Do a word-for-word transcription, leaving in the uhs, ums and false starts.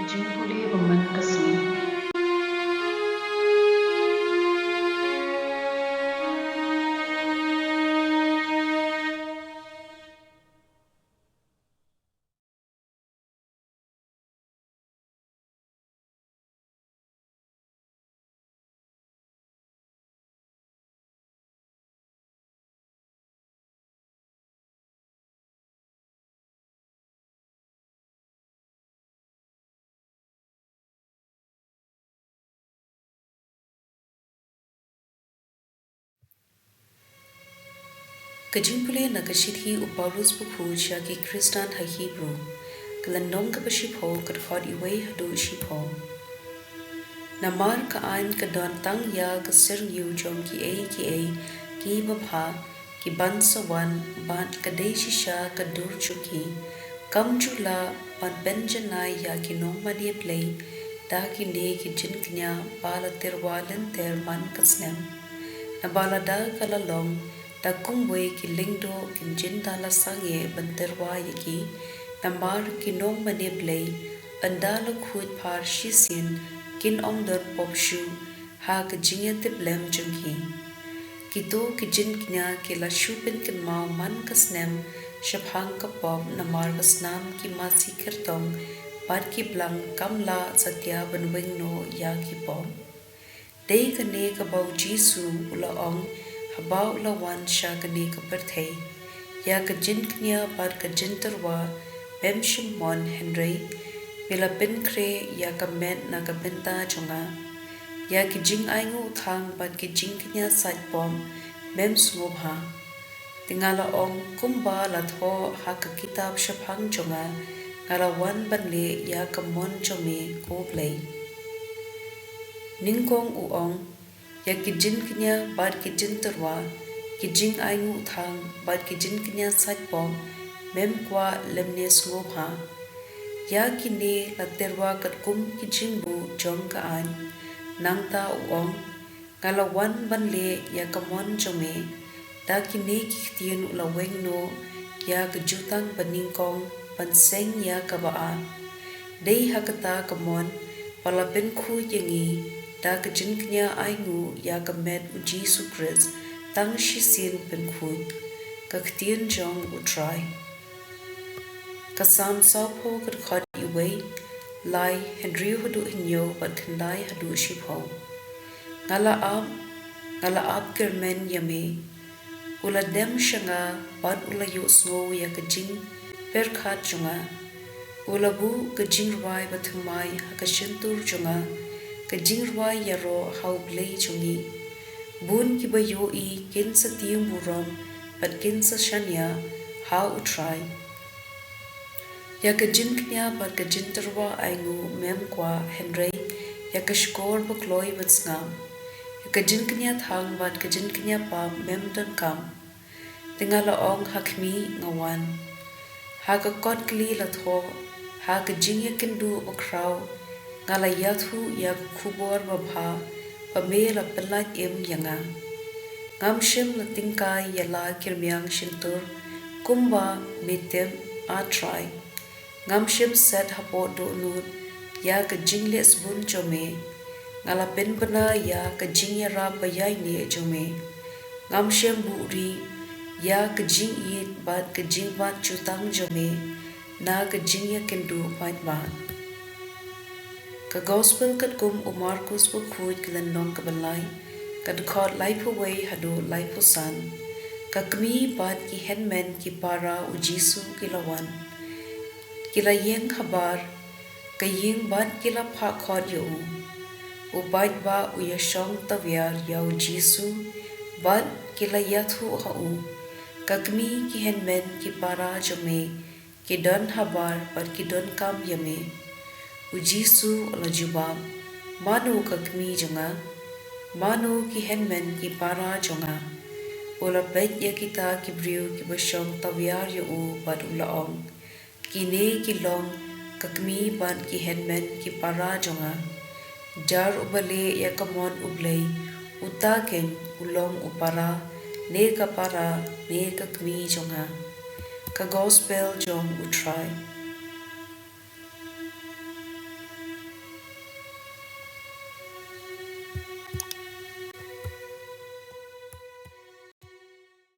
Jingpule ba man ka sngi. Ka jingpule na ka shithi u Paulus bakhuid sha ki Khristan ha Hebru, ka lynnong kaba shiphew, ka dkhot iwei haduh shiphew. Namar ka aiñ ka don tang ïa ka syrngiew jong kiei kiei kiba bha, kiban sa wan, bad ka dei shisha ka dur jong ki. Kam ju lah ban pynjanai ïa ki nongmane Blei da kine ki jingkñia ba la tyrwa lynter man ka snem. Naba lada ka la long da kumwei, ki lyngdoh kin jin da la sangeh ban tyrwa ïa ki. Namar ki nongmane Blei, ynda la khuid phar shisien, kin ym don pop shuh ha ka jingïatiplem jong ki. Kito ki jingkñia ki la shu pynkynmaw man ka snem shaphang ka pop, namar ka snam ki masi kyrtong bad ki blang kam lah satia ban weng noh ïa ki pop. Dei kane kaba u Jisu u la ong haba u la wan sha kane ka pyrthei: Ïa ka jingkñia bad ka jingtyrwa mem shym mon, hynrei me la pynkhreh ïa ka met na ka bynta jong nga. Ïa ki jingainguh thang bad ki jingkñia sait pop mem sngewbha. Te nga la ong, kumba la thoh ha ka kitab shaphang jong nga, nga la wan ban leh ïa ka mon jong me, ko Blei. Nyngkong u ong, ïa ki jingkñia bad ki jingtyrwa, ki jingainguh thang bad ki jingkñia sait pop mem kwah lymne sngewbha. Ïa kine la tyrwa katkum ki jingbuh jong ka aiñ. Nangta u ong, nga la wan ban leh ïa ka mon jong me. Da kine ki ktien u la weng noh ïa ka jutang banyngkong ban seng ïa kaba ar. Dei ha kata ka mon ba la pynkhuid ïa ngi da ka jingkñia ainguh ïa ka met u Jisu Khrist tang shisien pynkhuid. Ka ktien jong u Trai. Ka Salm sawphew, ka dkhot iwei, lai, hynriew haduh hynñiew bad khyndai haduh shiphew. Nga la ap, nga la ap kyrmen ïa me. U la dem sha nga bad u la ïohsngew ïa ka jingpyrkhat jong nga. U la buh ka jingrwai bathymmai ha ka shyntur jong nga, ka jingrwai ïaroh ha U Blei jong ngi. Bun kiba ïohi kin sa tieng burom bad kin sa shaniah ha U Trai. Ïa ka jingkñia bad ka jingtyrwa ainguh mem kwah, hynrei ïa ka shkor ba kloi ban sngap. Ïa ka jingkñia thang bad ka jingkñia pap mem donkam. Te nga la ong, ha khmih, nga wan. Ha ka kot kli la thoh, ha ka jingïakynduh bakhraw, nga la ïathuh ïa ka khubor babha ba me la pynlait im ïa nga. Ngam shym la tyngkai ïa la ki rmiang shyntur, kumba me tip, A Trai. Ngam shym set hapoh dohnud ïa ka jingleh sbun jong me. Nga la pynbna ïa ka jingïarap ba ïaineh jong me. Ngam shym buhrieh ïa ka jingïeit bad ka jingbat jutang jong me na ka jingïakynduh paidbah. Ka Gospel katkum u Markus bakhuid, ka lynnong kaba lai, ka dkhot laiphew wei haduh laiphew san. Ka kmie bad ki hynmen ki para u Jisu ki la wan. Ki la ïeng habar ka ïing bad ki la phah khot ïa u. U paidbah u ïashong tawiar ïa u Jisu bad ki la ïathuh ha u. Ka kmie, ki hynmen ki para jong me ki don habar bad ki donkam ïa me. U Jisu u la jubab, mano ka kmie jong nga? Mano ki hynmen ki para jong nga? U la peit ïa kita ki briew kiba shong tawiar ïa u bad u la ong, kine ki long ka kmie bad ki hynmen ki para jong nga. Jar uba leh ïa ka mon U Blei, uta keiñ u long u para, ne ka para, ne ka kmie jong nga. Ka Gospel jong U Trai.